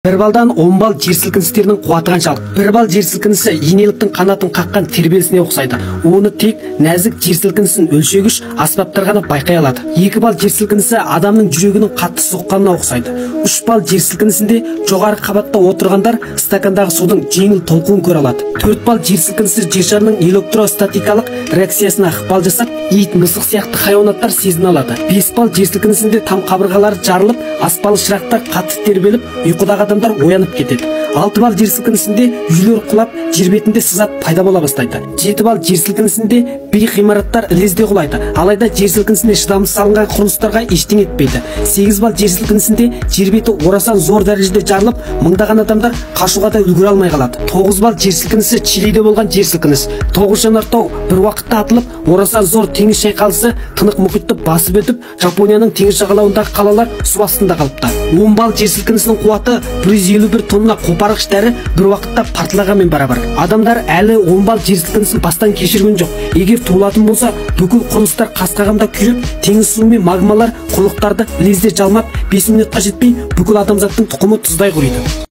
1 балдан 10 балл жер сілкіністерінің қуаты қаншалық? 1 балл жер сілкінісі инеліктің қанатын қаққан тербелісіне ұқсайды. Оны тек нәзік жер сілкінісін өлшегіш аспаптар ғана байқай алады. 2 балл жер сілкінісі адамның жүрегінің қатты соққанына ұқсайды. 3 балл жер сілкінісінде жоғары қабатта отырғандар стакандағы судың жеңіл толқуын көре алады. 4 балл жер сілкінісі жер шарының электростатикалық реакциясына ықпал жасап, ит, мысық сияқты хайуанаттар сезіне алады. 5 балл жер сілкінісінде там қабырғалары жарылып, аспалы шырақтар қатты тербеліп, ұйқыдағы адамдар оянып кетеді. 6 балл жер сілкінісінде үйлер құлап, жер бетінде сызат пайда бола бастайды. 7 балл жер сілкінісінде биік ғимараттар ілезде құлайды. Алайда жер сілкінісіне шыдамсыз салынған құрылыстарға ештеңе етпейді. 8 балл жер сілкінісінде жер беті орасан зор дәрежеде жарылып, мыңдаған адамдар қашуға да үлгере алмай қалады. 9 балл жер сілкінісі Чилиде болған жер сілкініс. 9 жанартау бір уақытта атылып, орасан зор теңіз шайқалысы тынық мұхитты басып өтіп, Жапонияның теңіз жағалауындағы қалалар су астында қалыпты. 10 балл жер сілкінісінің қуаты 151 тонна қопарғыш дәрі бір уақытта партлағанмен барабар. Адамдар әлі 10 балл жер сілкінісін бастан кешірген жоқ. Егер туылатын болса, бүкіл құрылыстар қас-қағымда күйреп, теңіз суы мен магмалар құрлықтарды лезде жалмап, 5 минутқа жетпей бүкіл адамзаттың тұқымы тұздай құриды.